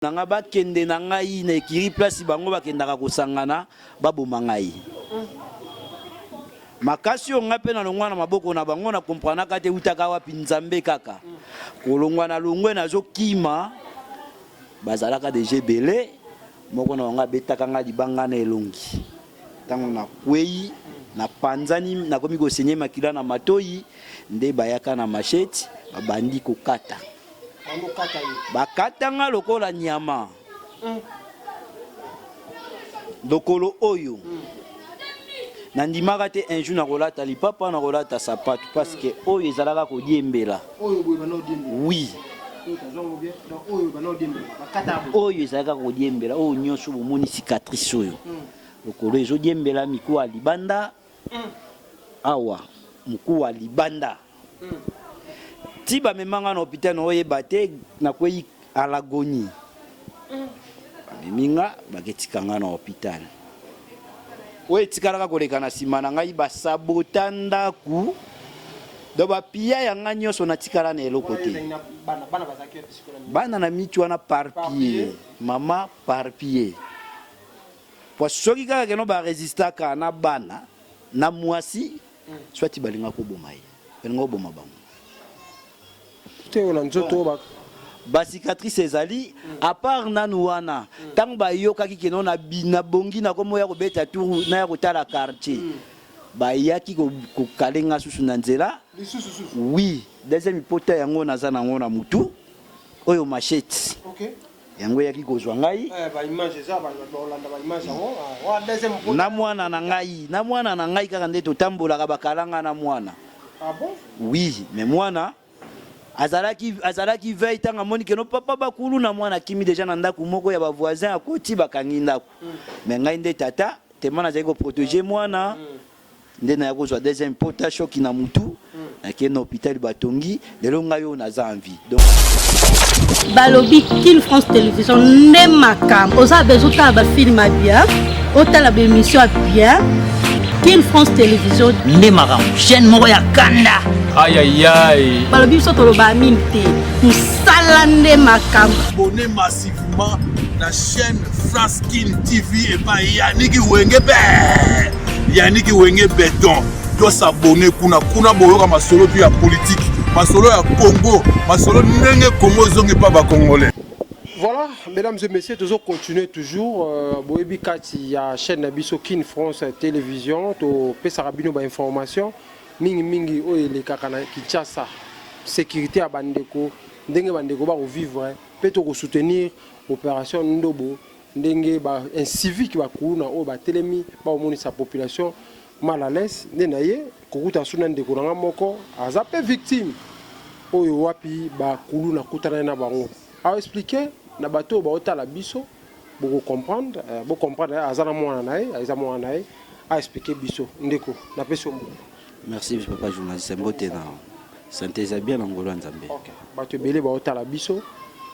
Na ngai bakende na ngai na ekiri place bango bakendaka kosangana baboma ngai makasi oyo ngai mpe nalongwa na maboko na bango na kompranaka te eutaka wapi nzambe kaka kolongwa na longwe nazokima bazalaka deja ebele moko na bango abetaka ngai libanga na elongi ntango nakwei napanzani nakomi kosenye makila na matoi nde bayaka na machete babandi kokata Bakata nga lokola nyama. Lokolo oyo. Nandimaka te un jour nakolata lipapa nakolata sapatu parce que oyo ezalaka kodiembela. Oui. Oyo ezalaka kodiembela oyo nyonso bomoni cicatrice oyo. Lokolo ezodiembela mikuwa libanda. Awa mukuwa libanda ti bamema nga na hopital na oyeba te nakwei à l'agonie bamemi nga baketika nga na hopital oyo etikalaka koleka na nsima na ngai basabota ndako donc bapiya ya nga nyonso natikala na eloko te bana na miti wana parpille mama parpille Po soki kaka keno ba resistaka na bana na muasi soit balinga ko boma ye balinga ko boma bango. Te oyo na nzoto ba Ba cicatrice ezali à part nanu wana tango bayokaki keno na na bongi na komo ya kobeta tour na ya kotala quartier bayaki ko kale nga susu na nzela oui deuxième pota yango naza nango na mutu oyo machette. Yango eyaki kozwa ngai. Eh, ba image eza ba bolanda ba image yango. Ah, wa deuxième photo. Na mwana na ngai, na mwana na ngai kaka nde totambolaka bakalanga na mwana. Ah bon? Oui, mais mwana azalaki azalaki veille ntango amoni keno papa bakulu na mwana akimi deja na ndako moko ya ba voisin akoti bakangi ndako. Mais ngai nde tata tema nazali ko proteger mwana. Nde naya kozwa deuxième pota choc na mutu nakei na hôpital batongi lelo ngai oyo naza en vie donc Balobi kin France television nde makambo oza besoin otala ba film ya bien otala ba emission ya bien kin France television nde makambo chaîne moko ya kanda ayayay balobi biso toloba mingi te mosala nde makambo Abonnez massivement na chaîne France Kin TV epai Yannick Wenge be Yannick Wenge beton to s'abonner kuna kuna boyoka masolo tu ya politique masolo ya Congo masolo ndenge Congo ezongi pa ba congolais. Voilà, mesdames et messieurs, toujours continuer toujours euh, boyebi kati ya chaîne na biso Kin France Télévision to pesaka bino ba information mingi mingi oyo elekaka na Kinshasa sécurité ya bandeko ndenge bandeko ba ko vivre pe to ko soutenir operation Ndobo ndenge ba incivique ba kuluna oyo batelemi bakomonisa population mal à l'aise nde na ye kokuta su na ndeko na nga moko aza pe victime oyo wapi ba kuluna kutanani na bango a expliquer na bato oyo baotala biso boko comprendre eh, bo comprendre eh, aza na mwana na ye aza mwana na ye a expliquer biso ndeko napesi yo mbote. Merci papa journaliste mbote na sante eza bien na ngolu ya Nzambe. Okay. Bato ebele baotala biso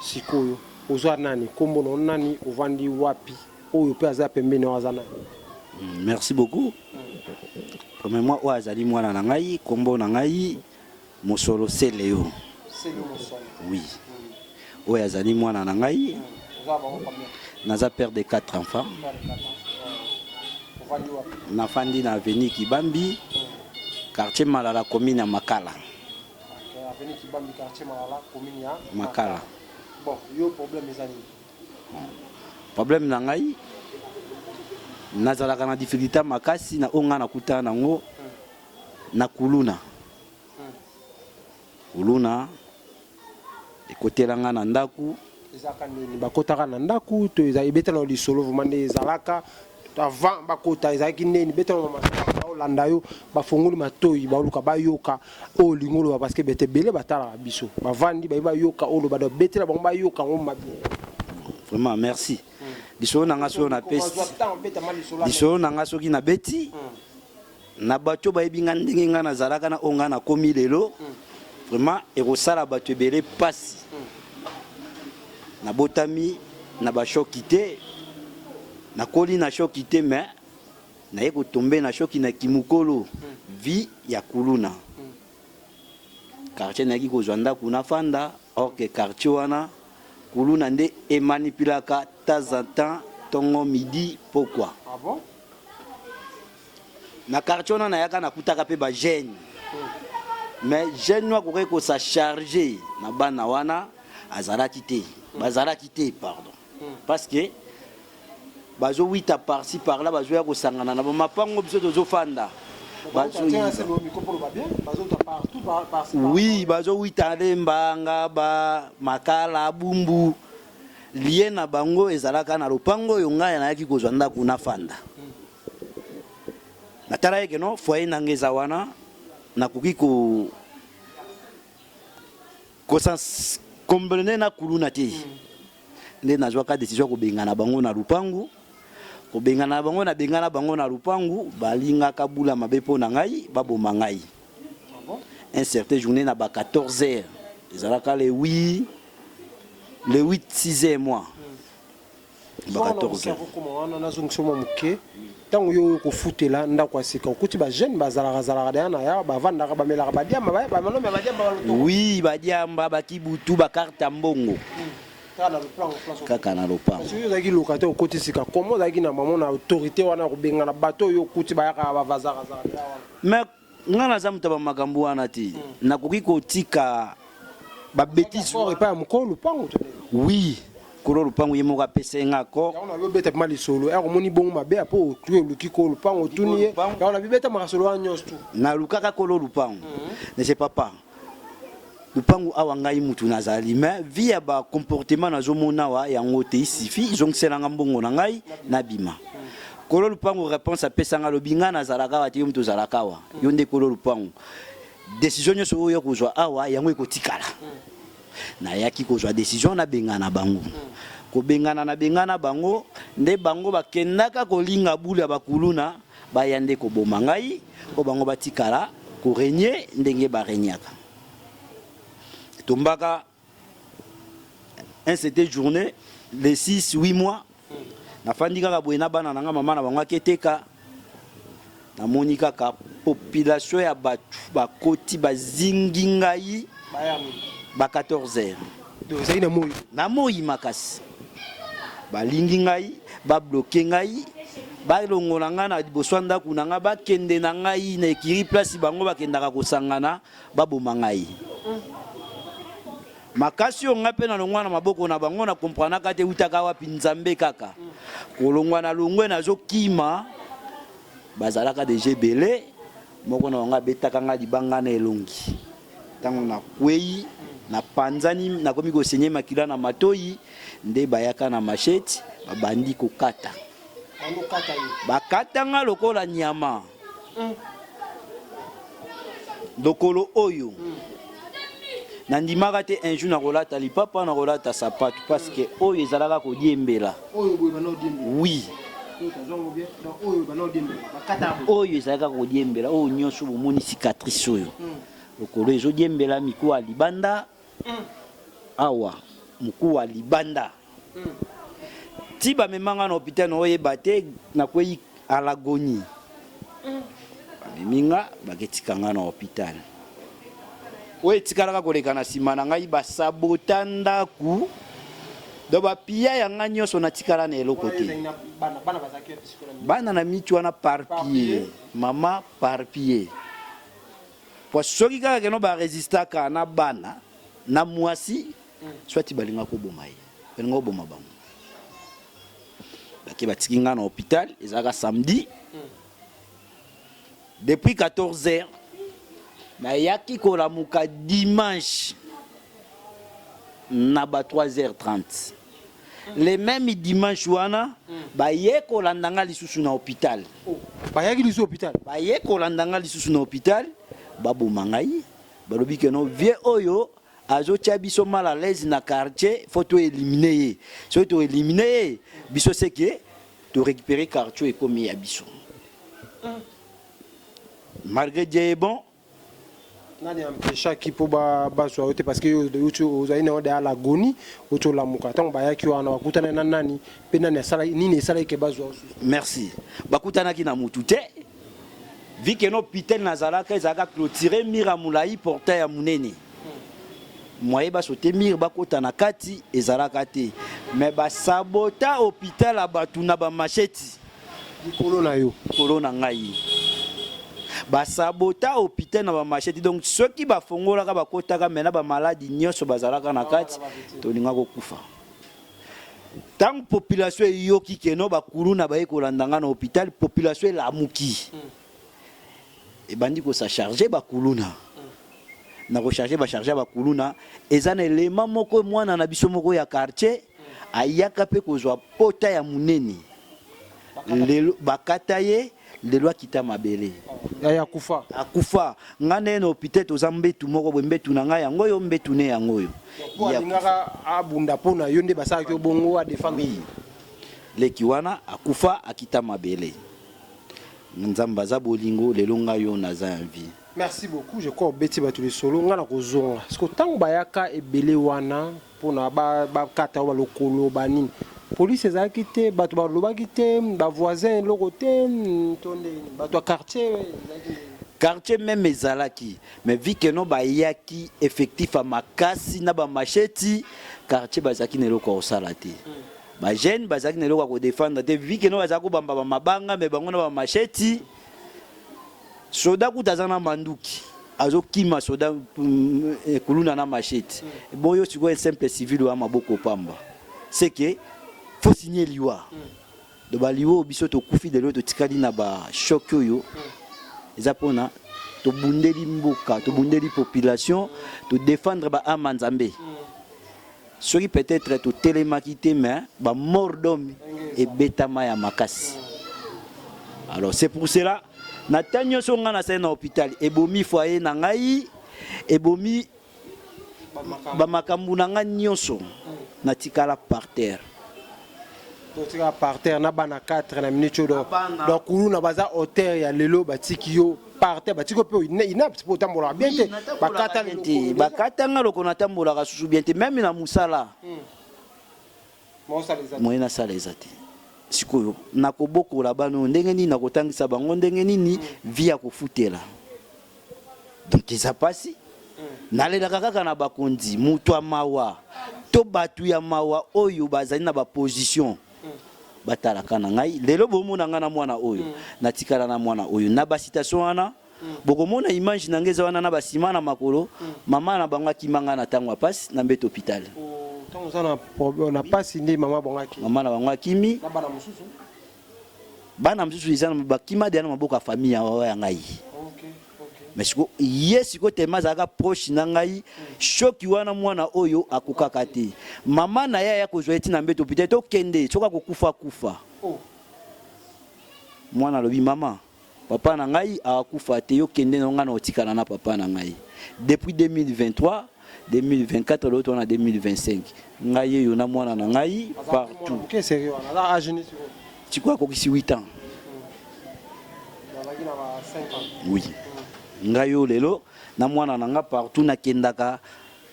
sikoyo oza nani kombo na nani ovandi wapi oyo pe aza pembeni na aza nani? Merci beaucoup. Premièrement oyo azali mwana na ngai kombo na ngai Mosolo Celeo. Celeo Mosolo. Oui. Oyo azali mwana na ngai. Naza père de quatre enfants. Nafandi na avenue Kibambi, quartier Malala, commune ya Makala. Avenue Kibambi, quartier Malala, commune ya Makala. Bon, yo problème eza nini? Problème na ngai nazalaka na difficulté makasi na oyo ngai nakutana nango na kuluna. Kuluna ekotela nga na ndaku. Ezalaka nini bakotaka na ndaku to eza ebetana lisolo vraiment nde ezalaka avant bakota ezalaki nini betana masolo baolanda yo bafongoli matoyi baoluka bayoka oyo olingi oloba parce que bete ebele batalaka biso bavandi baye bayoka oyo oloba donc betela bango bayoka yango mabe. Vraiment merci lisolo na nga soki napesi lisolo na nga soki nabeti Na bato oyo bayebi nga ndenge nga nazalaka na oyo nga nakomi lelo, vraiment ekosala bato ebele pasi. Nabotami na ba choki te, nakoli na choki te mais naye ko tomber na choki na kimukolo, vie ya kuluna. Quartier nayaki kozwa ndaku nafanda, or que quartier wana. Kuluna nde emanipulaka temps en temps, tongo, midi, pokwa. Ah bon? Na quartier wana nayaka nakutaka pe ba jeunes. Mais jeune oyo akokaki ko s'acharger na bana wana azalaki te. Bazalaki te pardon. Parce que bazo wita par ci par là bazoya kosangana na ba mapango biso tozofanda. Bazoyiba. Oui, bazowita Lemba, Ngaba, Makala, Bumbu. Lien na bango ezalaka na lopango oyo ngai nayaki kozwa ndako nafanda. Natalaki que non foyer na ngai eza wana, nakoki ko ko s'encombrer na kuluna te. Nde nazwaka decision ya kobengana bango na lupangu. Kobengana bango, nabengana bango na lupangu, balingaka bula mabe mpo na ngai, baboma ngai. Un certain journée na ba 14 heures, ezalaka le 8, le 8 6 mois. Ba 14 heures. Okoma wana nazongisa mwa moke ntango yo oyo kofutela ndako ya sika okuti ba jeune bazalaka zalaka deya na ya bavandaka bamelaka badiamba bamalome ya badiamba balotoko. Oui, badiamba, bakibutu, ba carte ya mbongo. Kaka na lopango place. Kaka na lopango. Soki ozalaki locataire okoti sika comment ozalaki na mama na autorité wana ya kobengana bato oyo okuti bayaka bavazaka zalaka deya wana. Mais nga naza moto ya ba makambo wana te. Nakoki kotika ba betises. Accord epai ya mokolo lopango to ndenge? Oui, kolo lopango ye moko apesa ye nga accord. Yango nabi obeta pema lisolo ere omoni bongo mabe apo otui oluki kolo lopango otuni ye yango nabi beta masolo wana nyonso tu. Nalukaka kolo lopango. Nese papa Lupangu awa ngai mutu nazali mais vie ya ba comportement nazo mona awa yango te il suffit zongisela nga mbongo na ngai nabima. Kolo lupangu reponse apesa nga alobi nga nazalaka awa te yo mutu ozalaka awa yo nde kolo lupangu decision nionso oyo okozwa awa yango ekotikala. Nayaki kozwa decision nabengana bango kobengana nabengana bango nde bango bakendaka kolinga boule ya ba kuluna baya nde koboma ngai po bango batikala ko regner ndenge ba regnaka. Tombaka un c'était journée le 6 8 mois nafandi kaka boye na bana na nga mama na bango aketeka namoni kaka population ya bato bakoti bazingi ngai ba 14 heures ozali na moi na moi makasi balingi ngai babloke ngai balongola ngai na liboso ya ndako na ngai bakende na ngai na ekiri place bango bakendaka kosangana baboma ngai makasi oyo ngai mpe nalongwa na maboko na bango na comprenaka te eutaka wapi nzambe kaka kolongwa na longwe nazokima bazalaka deja ebele moko na bango abetaka ngai libanga na elongi ntango nakwei napanzani nakomi kosenye makila na matoi nde bayaka na machete babandi kokata bakata nga lokola nyama Lokolo oyo nandimaka te un jour nakolata lipapa nakolata sapatu parce que oyo ezalaka kodiembela. Oui. Oyo ezalaka kodiembela oyo nyonso bomoni cicatrice oyo lokolo ezodiembela mikuwa libanda awa mokuwa libanda ti bamema nga na hôpital na oyeba te nakwei à l'agonie bamemi nga baketika nga na hôpital oyo etikalaka koleka na nsima na ngai basabota ndako donc bapiya ya nga nyonso natikala na eloko te bana na miti wana parpille mama parpille po soki kaka keno baresistaka na bana na mwasi soit balinga koboma ye balinga koboma bango bake batiki nga na hôpital ezalaka samedi depuis 14 heures nayaki kolamuka dimanche na ba 3h30 le même dimanche wana baye kolanda nga lisusu na hôpital. Oh, bayaki lisusu hôpital? Baye kolanda nga lisusu na hôpital, baboma ngai, balobi que non vieux oyo azotia biso mal à l'aise na quartier, faut to éliminer ye. Soki to éliminer ye, biso c'est que to récupérer quartier ekomi ya biso. Malgré Dieu est bon, Nani empechaki mpo bazwa yo te parce que yo ozali na yo deya l'agonie oti olamuka ntango bayaki wana bakutanaki na nani mpe nani asalaki nini esalaki ke bazwa yo susu? Merci. Bakutanaki na mutu te. Vu que no hôpital nazalaka ezalaka clôturé mur ya molayi portail ya munene. Moyen ba sauter mur bakota na kati ezalaka te. Mais ba sabota hôpital ya batu na ba machette. Likolo na yo. Likolo na ngai. Ba sabota hôpital na ba machette donc soki bafongolaka bakotaka mais na ba maladi nyonso bazalaka na kati tolinga kokufa. Tango population eyoki que non ba kuluna baye kolanda nga na hopital, population elamuki. Ebandi ko sa charger ba kuluna. Na ko charger ba charger ba kuluna, eza na element moko mwana na biso moko ya quartier ayaka pe kozwa pota ya munene. Lelo bakata ye, lelo akita mabele. Yaya akufa. Akufa. Nga na ye na hopital toza mbetu moko boye, mbetu na nga yango oyo, mbetu ne yango oyo. Po alingaka abunda po na yo nde basalaki yo bongo a defendre. Oui. Leki wana akufa akita mabele. Nzambe aza bolingo, lelo nga yo naza en vie. Merci beaucoup, je crois obeti batu lisolo, nga nakozonga. Siko tango bayaka ebele wana pona ba bakata yo ba lokolo ba nini police ezalaki te bato balobaki te ba voisin eloko te to nde bato ya quartier ezalaki nde Quartier meme ezalaki mais vu que non bayaki effectif ya makasi na ba macheti quartier bazalaki na eloko ya kosala te. Ba jeunes bazalaki na eloko ya ko defendre te vu que non bazalaki kobamba ba mabanga mais bango na ba macheti. Soda kutu aza na manduki azokima soda kuluna na machette bon yo sikoyo simple civil oya maboko pamba c'est que faut signer liwa donc ba liwa oyo biso tokufi lelo totikali na ba choc oyo eza pona tobundeli mboka tobundeli population to défendre ba ama nzambe Soki peut etre totelemaki te mais ba mort d'homme ebetama ya makasi. Alors c'est pour cela na temps nyoso nga nasali na hôpital ebomi foyer na ngai ebomi ba makambo na ngai nyoso natikala par terre. Totikala par terre na bana 4 na minute oyo donc donc kuluna baza hauteur ya lelo batiki yo par terre batiki yo mpe inapte mpo otambolaka bien te bakata te bakata nga loko natambolaka susu bien te meme na mosala moyen nasala eza te sikoyo nakobokola bana oyo ndenge nini nakotangisa bango ndenge nini vie ya kofutela donc eza pasi nalelaka kaka na bakonzi moto ya mawa to bato ya mawa oyo bazali na baposition batalaka na ngai lelo bomona ngai na mwana oyo natikala na mwana oyo na basitation wana bokomona image na ngai eza wana na basima na makolo mama na bango akima ngai na ntango ya pasi na mbeto hôpital ntango oza na pasi nde mama bango akimi mama na bango akimi na bana mosusu Bana mosusu eza na bakima deja na maboko ya famille ya wawa ya ngai. Mais siko ye siko tellement azalaka proche na ngai choki wana mwana oyo akokaka te. Mama na ye aya kozwa ye ti na mbeto peut-être okende soki akokufa akufa. Mwana alobi mama papa na ngai akufa te yo kende na ngai na otikala na papa na ngai. Depuis 2023 2024 lelo toza na 2025 ngai yeyo na mwana na ngai partout. Sikoyo akokisi 8 ans. Oui. Ngai oyo lelo na mwana na ngai partout nakendaka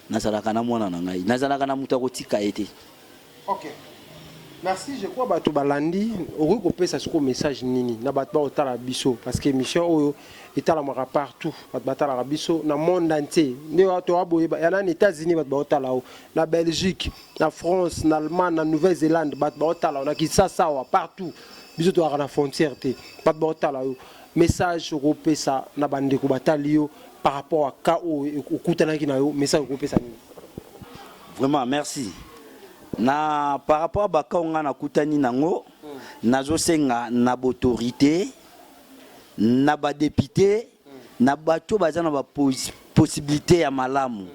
nazalaka na mwana na ngai nazalaka na moto akotika ye te. Ok. Merci, je crois bato balandi okoki kopesa sikoyo message nini na bato baotala biso parce que émission oyo etalamaka partout bato batalaka biso na monde entier nde toa boye ya na États-Unis bato baotala o na Belgique na France na Allemagne na Nouvelle-Zélande bato baotala o na Kinshasa awa partout biso toyaka na frontière te bato baotala yo message okopesa na bandeko batali yo par rapport à cas oyo okutanaki na yo message okopesa nini? Vraiment merci na par rapport ba cas nga nakutani nango nazosenga na b'autorite na ba depute na bato baza na ba possibilite ya malamu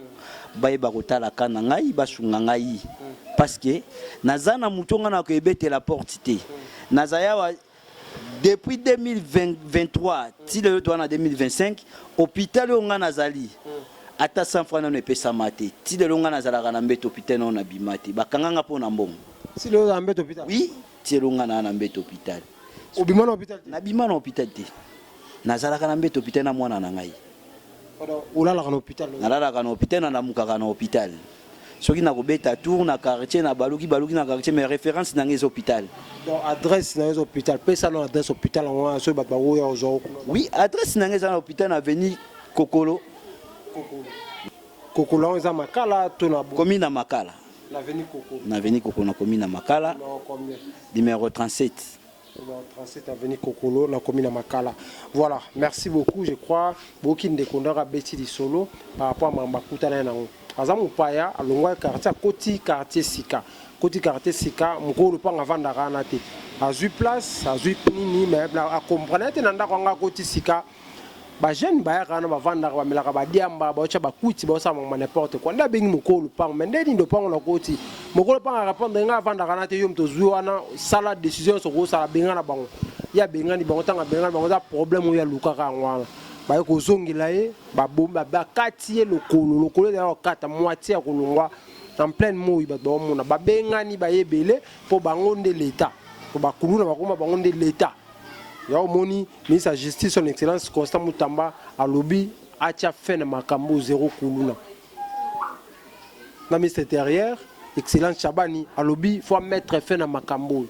bayeba kotala cas na ngai basunga ngai parce que naza na moto nga na koebetela porte te naza yawa Depuis 2023 ti lelo toza na 2025 hôpital oyo ngai nazali ata 100 francs nano epesama te ti lelo ngai nazalaka na mbeto hôpital nano nabima te bakanga nga mpo na mbongo. Ti lelo ozala na mbeto hôpital? Oui, ti lelo ngai naa na mbeto hôpital. Obima na hôpital te? Nabima na hôpital te. Nazalaka na mbeto hôpital na mwana na ngai. Olalaka na hôpital? Nalalaka na hôpital, nalamukaka na hôpital. Soki nako beta tour na quartier na baluki baluki na quartier mais reference na nga eza hopital. Donc adresse na yo eza hopital, pesa nanu adresse hopital yango wana soki batu bakoya kozwa yo kuna. Oui adresse na nga eza na hopital na avenue Kokolo. Kokolo. Kokolo yango eza Makala to na Commune ya Makala. Na avenue Kokolo. Na avenue Kokolo na commune ya Makala. Numéro combien? Numéro 37. Numéro 37 avenue Kokolo na commune ya Makala. Voilà, merci beaucoup, je crois boyoki ndeko ndako abeti lisolo par rapport à makambo akutana ye nango. Aza mopaya, alongwa quartier akoti quartier sika. Akoti quartier sika, mokolo lopango avandaka wana te. Azui place, azui nini mais a comprendre te na ndako yango akoti sika. Ba jeunes bayaka wana bavandaka bamelaka ba diamba baotia ba kwiti baosala makambo ya n'importe quoi nde abengi mokolo lopango mais nde nini lopango na koti mokolo lopango a répondre nga avandaka na te yo moto ozwi wana sala décision nyonso okosala bengana bango ye abengani bango ntango abengani bango eza problème oyo alukaka yango wana baye kozongela ye bakati ye lokolo lokolo ezali kokata moitié ya kolongwa en pleine moi bato baomona babengani baye ebele mpo bango nde leta mpo bakuluna bakoma bango nde leta Ya omoni ministre ya justice son excellence Constant Mutamba alobi atia fin na makambo zero kuluna. Na ministre intérieur excellence Chabani alobi faut mettre fin na makambo oyo.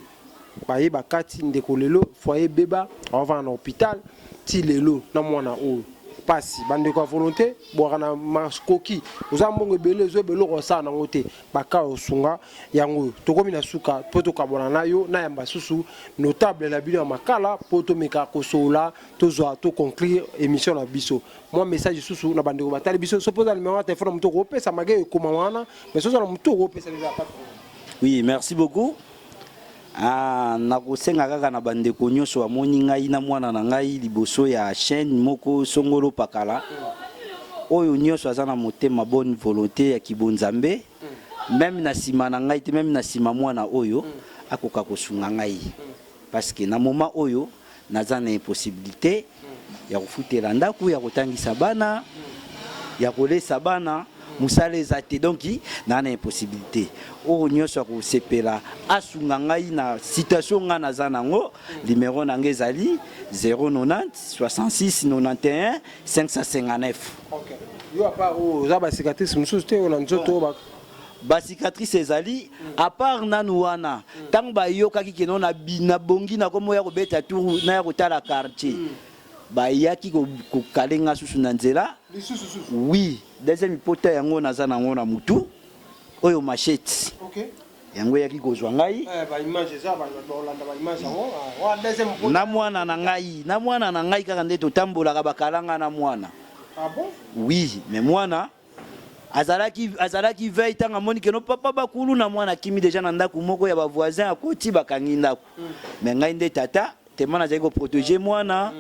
Baye bakati ndeko lelo foyer ebeba avanda na hôpital ti lelo na mwana oyo. Pasi bandeko ya volonté bwaka na makoki oza mbongo ebele ezo ebele okosala nango te baka osunga Yango oyo tokomi na suka po tokabwana na yo nayamba susu notable na bino ya makala po tomeka kosolola tozwa to conclure emission na biso mwa message susu na bandeko batali biso soki oza numero ya telefone na moto okopesa mage ekoma wana mais soki oza na moto okopesa eza pas problème. Oui, merci beaucoup. Ah, nakosenga kaka na bandeko nyonso bamoni ngai na mwana na ngai liboso ya chaîne moko songolo pakala oyo nyonso aza na motema bonne volonté ya kibonzambe meme na sima na ngai te meme na sima mwana oyo akoka kosunga ngai parce que na moment oyo naza na impossibilité ya kofutela ndako ya kotangisa bana ya kolesa bana mosala eza te donc naa na impossibilité oyo nyonso akosepela asunga ngai na situation ngai naza nango numero na ngai ezali 090 66 91 559. Ok. Yo à part oyo oza ba cicatrice mosusu te oyo na nzoto oyo ba ba cicatrice ezali à part nanu wana ntango bayokaki keno nabongi na komo ya kobeta tour na ya kotala quartier bayaki kokale nga susu na nzela oui deuxième pota yango naza nango na mutu oyo machette okay. Yango eyaki kozwa ngai. Eh, ba image eza ba bolanda ba image yango. Ah, wa deuxième pota. Na mwana na ngai, na mwana na ngai kaka nde totambolaka bakalanga na mwana. Ah bon? Oui, mais mwana azalaki azalaki veille ntango amoni keno papa bakulu na mwana akimi deja na ndako moko ya ba voisin akoti bakangi ndako. Mais ngai nde tata tema nazali ko protéger mwana.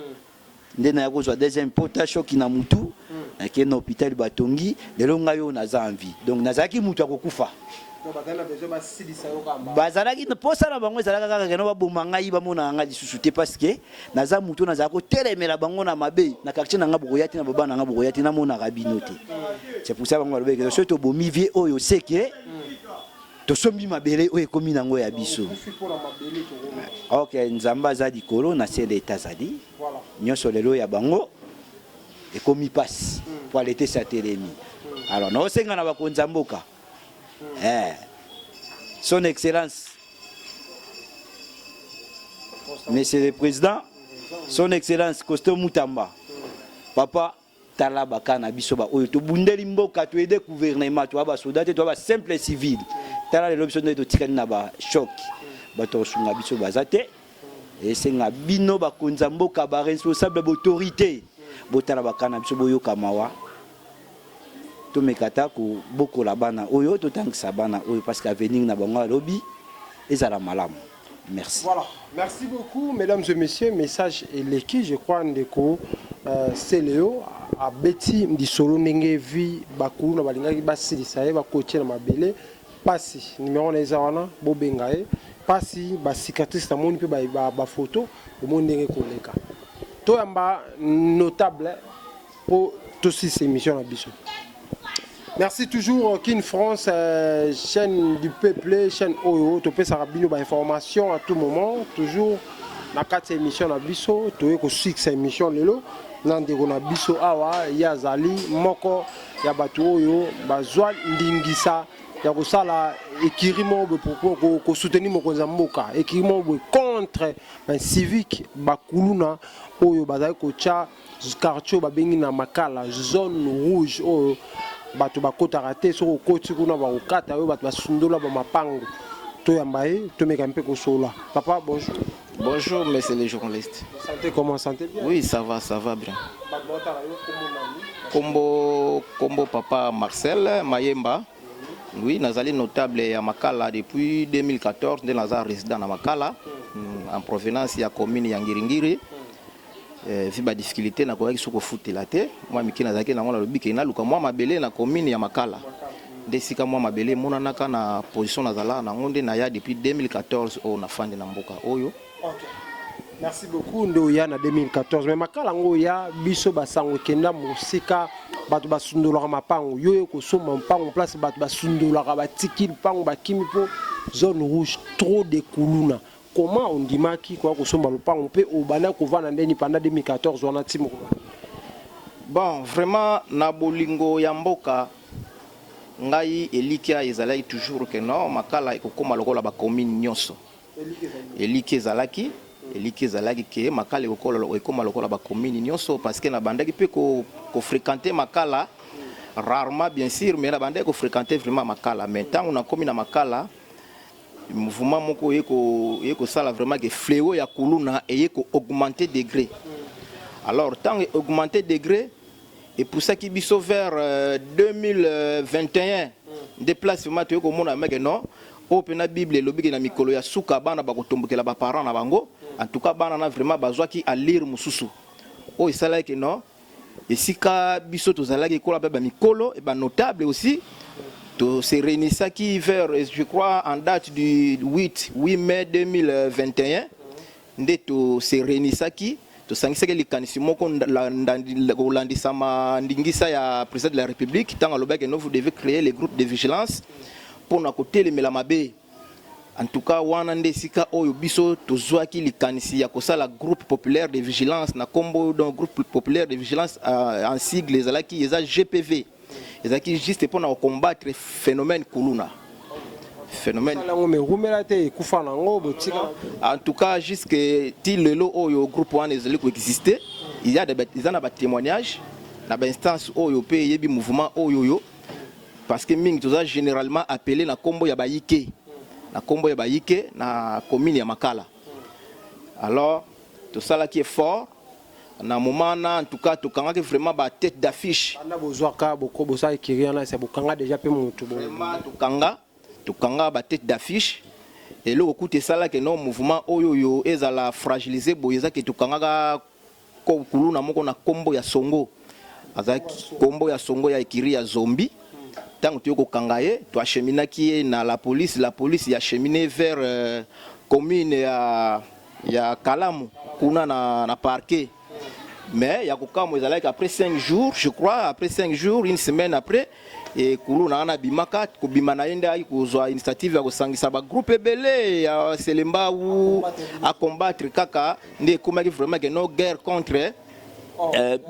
Nde naya kozwa deuxième pota choc na mutu nake na hôpital batongi lelo ngai oyo naza en vie donc nazalaki mutu ya kokufa bazalaki posa na bango ezalaka kaka keno baboma ngai bamonaka ngai lisusu te parce que naza mutu oyo nazala kotelemela bango na mabe na quartier na ngai bokoya te na baba na ngai bokoya te namonaka bino te c'est pour ça bango balobaki soki tobomi vie oyo seke Tosombi mabele oyo ekomi nango ya biso. Ok, Nzambe aza likolo na se leta azali. Nyonso lelo ya bango ekomi pasi po alete esi atelemi. Alors naosenga na bakonzi ya mboka eh, son excellence monsieur le président son excellence Costo Mutamba papa Tala ba cas na biso ba oyo tobundeli mboka to aider gouvernement toa ba soda te toa ba simple civil tala lelo biso nde totikali na ba choc bato ya kosunga biso baza te esenga bino bakonzi ya mboka ba responsable ba autorité botala ba cas na biso boyoka mawa tomeka ata kobokola bana oyo totangisa bana oyo parce que avenir na bango ya lobi ezala malamu Merci. Voilà, merci beaucoup mesdames et messieurs, message eleki je crois ndeko euh, Celeo abeti lisolo ndenge vie bakuluna balingaki basilisa ye bakotie na mabele pasi numero na eza wana bobenga ye pasi ba cicatrice namoni mpe ba photo bomoni ndenge koleka toyamba notable po tosilisa émission na biso. Merci toujours Kin France, euh, chaîne du peuple, chaîne Oyo, topesaka bino ba information à tout moment, toujours na kati ya émission na biso, toye ko succès émission lelo na ndeko na biso awa ye azali moko ya bato oyo bazwa ndingisa ya kosala ekiri moko boye kosoutenir mokonzi ya mboka ekiri moko boye contre bacivique bakuluna oyo bazali kotya Quartier oyo babengi na Makala zone rouge oyo Bato bakotaka te, soki okoti kuna bakokata yo, bato basundola ba mapango. Toyamba ye, tomeka mpe kosolola. Papa, bonjour. Bonjour, monsieur le journaliste. Santé comment? Santé bien? Oui, ça va bien. Bato baotala yo, kombo nani? Kombo, kombo papa Marcel Mayemba. Oui, nazali notable ya Makala depuis 2014, nde naza résident na Makala, en provenance ya commune ya Ngiringiri. Vu ba difficulté nakoyaki soki kofutela te mwa mike nazalaki nango, nalobi ke naluka mwa mabele na commune ya Makala, nde esika mwa mabele emonanaka na position nazalaka nango, nde naya depuis 2014 oyo nafandi na mboka oyo. Ok. Merci beaucoup. Nde oya na 2014, mais Makala yango oya, biso basango ekenda mosika, bato basundolaka mapango. Yo oyo kosomba mpango place bato basundolaka, batiki mpango, bakimi mpo zone rouge, trop de kuluna. Comment ondimaki koya kosomba lopango mpe obandaki kovanda ndeni pendant 2014 wana ti mokolo? Bon, vraiment, na bolingo ya mboka ngai, elikya ezalaki toujours ke non, Makala ekokóma lokola bacommune nyonso. Eliki ezalaki ke Makala ekóma lokola bacommune nyonso, parce que nabandaki mpe kofréquente Makala rarement, bien sûr, mais nabandaki kofréquente vraiment Makala. Mais ntango nakomi na Makala, mouvement moko eye kosala vraiment ke fléau ya kuluna eye koaugmenter degré. Alors ntango augmenter degré, epusaki biso vers 2021 nde place vraiment toye komona meke non, oyo mpena Bible elobiki na mikolo ya suka bana bakotombokela baparent na bango. En tout cas, bana na vraiment bazwaki allure mosusu oyo esalaki non, esika biso tozalaki ekola mpe bamikolo et banotable aussi, to se réunissaki vers, je crois, en date du 8 mai 2021, nde to se réunissaki, tosangisaki likanisi moko kolandisama ndingisa ya président de la République ntango alobaki: "No, vous devez créer les groupes de vigilance mpona kotelemela mabe." En tout cas, wana nde esika oyo biso tozwaki likanisi ya kosala groupe populaire de vigilance na nkombo, donc groupe populaire de vigilance, en sigle ezalaki, eza GPV, ezalaki juste mpona kocombattre phénomène kuluna, phénomène Yango me rumela te, ekufa nango, botika? En tout cas, jusque ti lelo oyo groupe wana ezali koexiste. Il y a eza na batémoignage na bainstance oyo mpe eyebi mouvement oyo, parce que mingi toza généralement appelé na nkombo ya bayike, na nkombo ya bayike na commune ya Makala. Alors tosalaki effort na moment wana. En tout cas, tokangaki vraiment batête d'affiche. Banda bozwaka boko bosala ekiri wana, ese bokanga déjà mpe motu? Vraiment, tokanga batête d'affiche. Eloko kuta esalaki no mouvement oyo ezala fragilisé boye, ezaki tokangaka kuluna moko na nkombo ya Songo. Azalaki nkombo ya Songo ya ekiri ya Zombi. Ntango toyei kokanga ye, toacheminaki ye na la police. La police acheminé vers commune ya Kalamu kuna na parquet. Mais ya kokamwa ezalaki après 5 jours, je crois, après 5 jours, une semaine après, e kuluna wana abimaka. Kobima na ye nde ayaki kozwa initiative ya kosangisa bagroupe ebele ya Selembau acombattre kaka, nde ekomaki vraiment ke no, guerre contre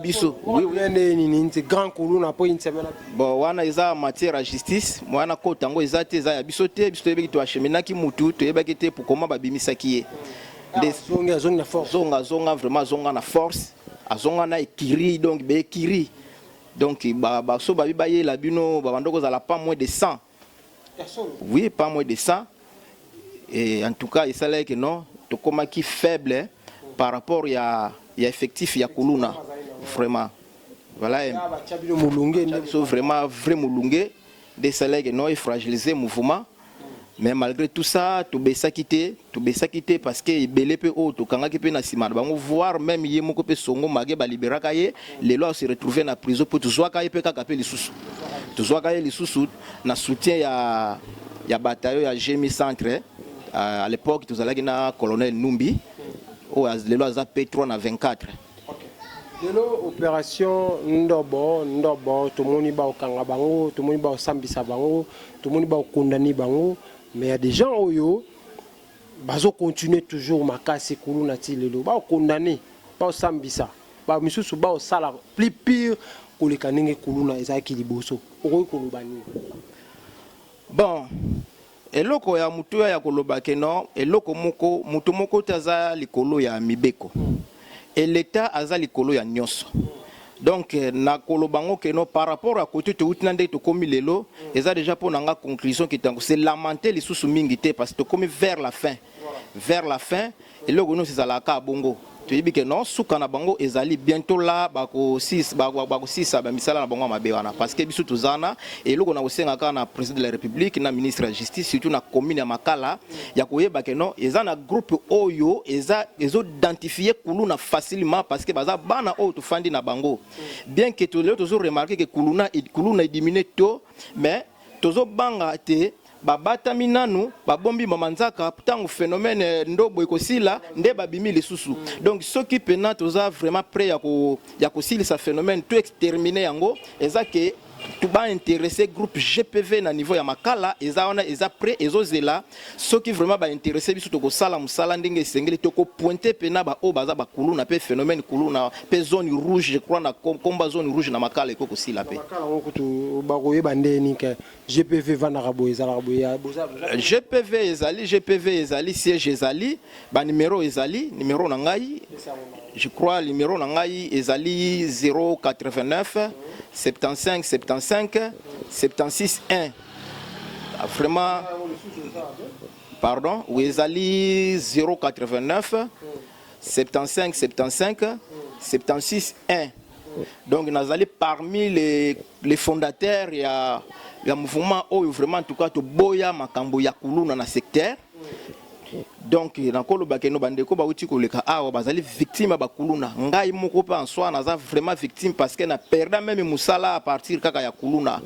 biso. Oui. Nde nini nti grand kuluna mpo une semaine? Bon, wana eza matière ya justice. Wana kota yango eza te, eza ya biso te. Biso toyebaki toacheminaki mutu, toyebaki te pour comment babimisaki ye. Nde azongi, azongi na force. Azonga, azonga vraiment, azonga na force, azonga na ekiri. Donc baekiri, donc baso babi bayela bino, babanda kozala pas moins de 100. Oui, pas moins de 100. Et en tout cas, esalaki non, tokomaki faible par rapport ya effectif ya kuluna vraiment. Voilà. Batia bino molunge nde. So vraiment vrai molunge nde esalaki non, efragiliser mouvement. Mais malgré tout ça, tobesaki te, tobesaki te, parce que ebele mpe oyo tokangaki mpe na nsima na bango, voire même ye moko mpe Songo mage, baliberaka ye, lelo ase retrouve na prison, mpo tozwaka ye mpe kaka, mpe lisusu tozwaka ye lisusu na soutien ya bataillon ya GMI centre. À l'époque tozalaki na colonel Numbi oyo lelo aza P3 na 24. Lelo opération Ndobo Ndobo, tomoni baokanga bango, tomoni baosambisa bango, tomoni baokondani bango, mais ya des gens oyo bazocontinue toujours makasi kuluna ti lelo. Baokondane, baosambisa, bamisusu baosala plus pire koleka ndenge kuluna ezalaki liboso. Okoki koloba nini? Bon, eloko ya motuya ya koloba ke non, eloko moko, moto moko te aza likolo ya mibeko e, leta aza likolo ya nyonso. Donc nakoloba ngo que non, par rapport à côté towuti na ndenge tokomi lelo, eza déjà mpo na nga conclusion que tango se lamenter lisusu mingi te, parce que tokomi vers la fin, vers la fin. Eloko nyonso ezalaka bongo, toyebi ke non, suka na bango ezali bientôt là, bakosisa bamisala na bango ya mabe wana, parce que biso toza na eloko na kosenga kaka na président de la République, na ministre ya Justice, surtout na commune ya Makala, ya koyeba ke non, eza na groupe oyo eza ezoidentifie kuluna facilement, parce que baza bana oyo tofandi na bango. Bien que lelo tozo remarquer ke kuluna ediminue to, mais tozobanga te, babatami nanu, babombi mama nzaka. Ntango phénomène ndobo ekosila nde babimi lisusu. Donc soki mpena toza vraiment prêt ya kosilisa phénomène to exterminer yango, eza ke baintéressé groupe GPV na niveau ya Makala eza wana, eza prêt, ezozela. Soki vraiment baintéressé biso, tokosala mosala ndenge esengeli, tokopointe mpena baoyo baza bakuluna, mpe phénomène kuluna mpe zone rouge, je crois na komba zone rouge na Makala eko kosila mpe. Makala yango kutu bakoyeba ndeni ke GPV evandaka boye, ezalaka boye? GPV ezali, GPV ezali, siège ezali, banimero ezali. Nimero na ngai, je crois numéro na ngai ezali 089 75 75 76 1. Vraiment pardon, oui, ezali 089 75 75 76 1. Donc nazali parmi les fondateurs ya mouvement oyo. Vraiment, en tout cas, toboya makambo ya kuluna na secteur. Donc nakoloba ke non, bandeko bauti koleka awa bazali victime ya bakuluna. Ngai moko mpe en soi naza vraiment victime, parce que na perda même mosala à partir kaka ya kuluna.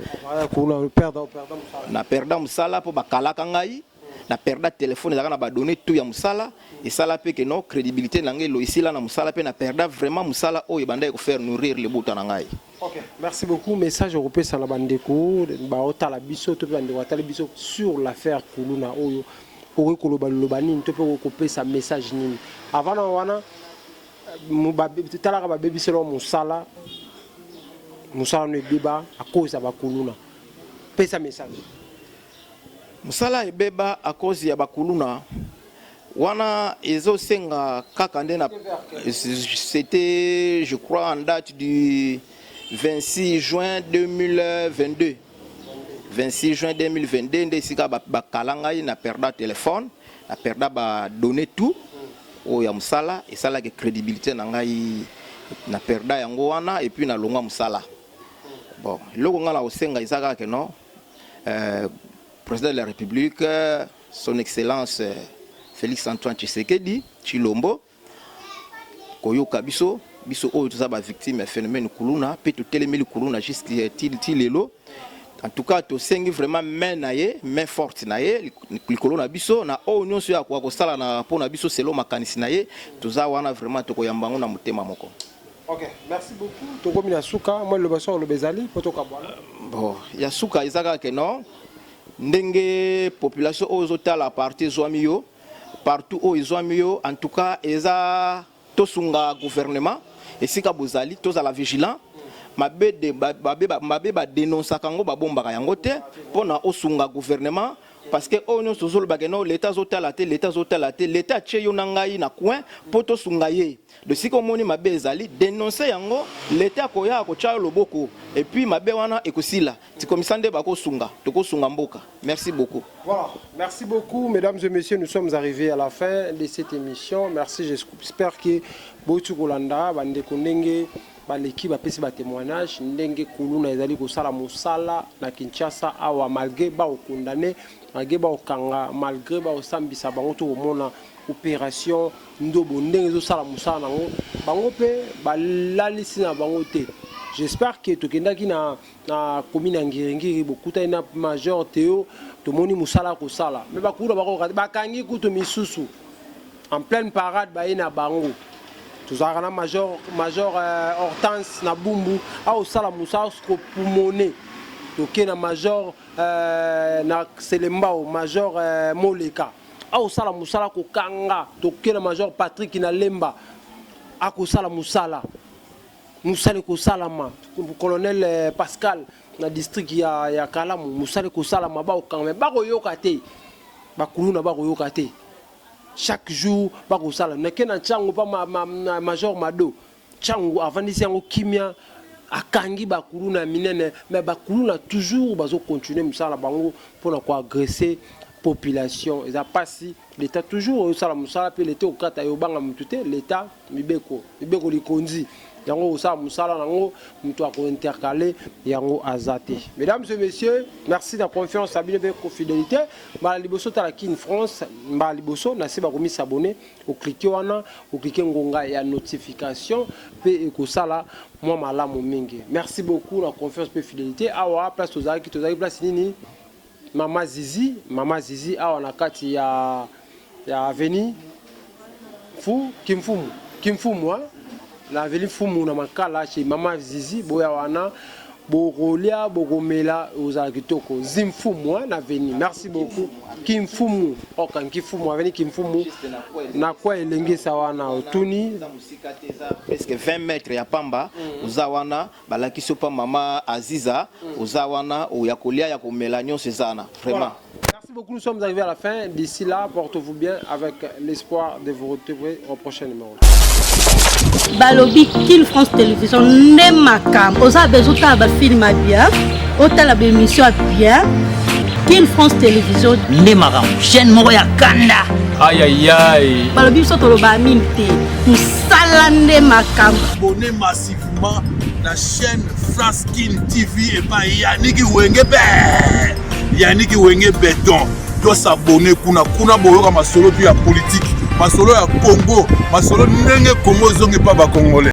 Na perda mosala mpo bakalaka ngai, na perda telefone ezalaka na badonnées tout ya mosala. Esala mpe ke non, crédibilité na ngai elo esila na mosala, mpe na perda vraiment mosala oyo ebandaki kofaire nourrir libota na ngai. Ok, merci beaucoup. Message okopesa na bandeko baotala biso to mpe bandeko batali biso sur l'affaire kuluna oyo, okoki koloba liloba nini to mpe okoki kopesa message nini? Avant na wana, talaka, babebisela mosala, mosala no ebeba à cause ya bakuluna. Pesa message. Mosala ebeba à cause ya bakuluna wana, ezosenga kaka nde na, c'était, je crois, en date du 26 juin 2022, 26 juin 2022 nde esika bakala ngai, na perda téléphone, na perda badonnées tout oyo ya mosala esalaki crédibilité na ngai, na perda yango wana, et puis nalongwa mosala. Bon, eloko ngai na kosenga eza kaka ke non, président de la République, son excellence Félix Antoine Tshisekedi Tshilombo, koyoka biso, biso oyo toza bavictime ya phénomène kuluna mpe totelemeli kuluna jusque ti lelo. En tout cas, tosengi vraiment main na ye, main forte na ye likolo na biso, na oyo nyonso oyo akoka kosala na mpo na biso selo makanisi na ye. Toza wana vraiment, tokoyamba yango na motema moko. Ok, merci beaucoup. Tokomi na suka. Mwa liloba so oloba ezali mpo tokabwana. Bon, ya suka eza kaka ke non, ndenge population oyo ozotala parti ezwami yo partout oyo ezwami yo, en tout cas eza tosunga gouvernement esika bozali, tozala vigilant. Mabe de mabe badénonçaka yango, babombaka yango te, mpona osunga gouvernement, parce que oyo nyonso tozolobaka non, leta azotala te, leta azotala te. Leta atie yo na ngai na coin mpo tosunga ye. De sika omoni mabe ezali, dénonce yango, leta akoya akotya yo loboko, et puis mabe wana ekosila. Tikomisa nde bakosunga, tokosunga mboka. Merci beaucoup. Voilà, merci beaucoup, mesdames et messieurs. Nous sommes arrivés à la fin de cette émission. Merci, j'espère que bouti kolanda bandeko ndenge baleki bapesi batémoignage ndenge kuluna ezali kosala mosala na Kinshasa awa, malgré baokondane, malgré baokanga, malgré baosambisa bango. Tokomona opération Ndobo ndenge ezosala mosala nango, bango mpe balalisi na bango te. J'espère que tokendaki na commune ya Ngiringiri, bokutani na major Théo, tomoni mosala kosala. Me bakulu bakoka bakangi kutu misusu en pleine parade, baye na bango. Tozalaka na major Hortense na Bumbu, aosala mosala kopumone. Toke na major na Selembao, major Moleka aosala mosala kokanga. Toke na major Patrick na Lemba, akosala mosala, mosala ekosalama. Colonel Pascal na district ya Kalamu, mosala ekosalama, bakokanga. Me bakoyoka te, bakuluna bakoyoka te. Chaque jour bakosala nake na ntiango mpa major Mado. Ntiango avandisi yango kimia. Akangi bakuluna ya minene, mais bakuluna toujours bazo continuer mosala na bango mpona koagresser population. Eza pasi. L'État toujours osala mosala mpe l'État okata yo, obanga motu te. L'État, mibeko, mibeko likonzi yango osala mosala nango, moto akointercaler yango aza te. Mesdames et messieurs, merci na confiance ya bino mpe fidélité. Mbala liboso tala Kin France, mbala liboso na se bakomi s'abonner, ocliquer wana, ocliquer ngonga ya notification mpe ekosala mwa malamu mingi. Merci beaucoup na confiance mpe fidélité. Awa place tozalaki, tozalaki place nini? Mama Zizi, Mama Zizi, awa na kati ya avenue fu Kimfumu, Kimfumu, hein? Na avenue Fumu na Makala, chez Mama Zizi. Boya wana, bokolia, bokomela, ozala kitoko. Zimfumu, hein, na avenue. Merci beaucoup. Kimfumu, oka Nkifumu, avenue Kimfumu na kwa elengesa wana otuni. Eza mosika te, eza presque 20 mètres ya pamba. Oza wana, balakisi yo mpa Mama Aziza. Oza wana, ya kolia, ya komela, nyonso eza wana vraiment. Voilà. Merci beaucoup, nous sommes arrivés à la fin. D'ici là, portez-vous bien avec l'espoir de vous retrouver au prochain numéro. Balobi Kin France Télévision nde makambo. Oza besoin otala bafilm ya bien, otala baémission ya bien, Kin France Télévision nde makambo, chaîne moko ya kanda. Ayayay. Balobi biso tolobaa mingi te, mosala nde makambo. Abonnez massivement na chaîne France Kin TV epai Yaniki Wenge be, Yaniki Wenge Beton. Tos'abonner kuna, kuna boyoka masolo mpe ya politike, masolo ya Congo, masolo ndenge Congo ezongi mpa bacongolais.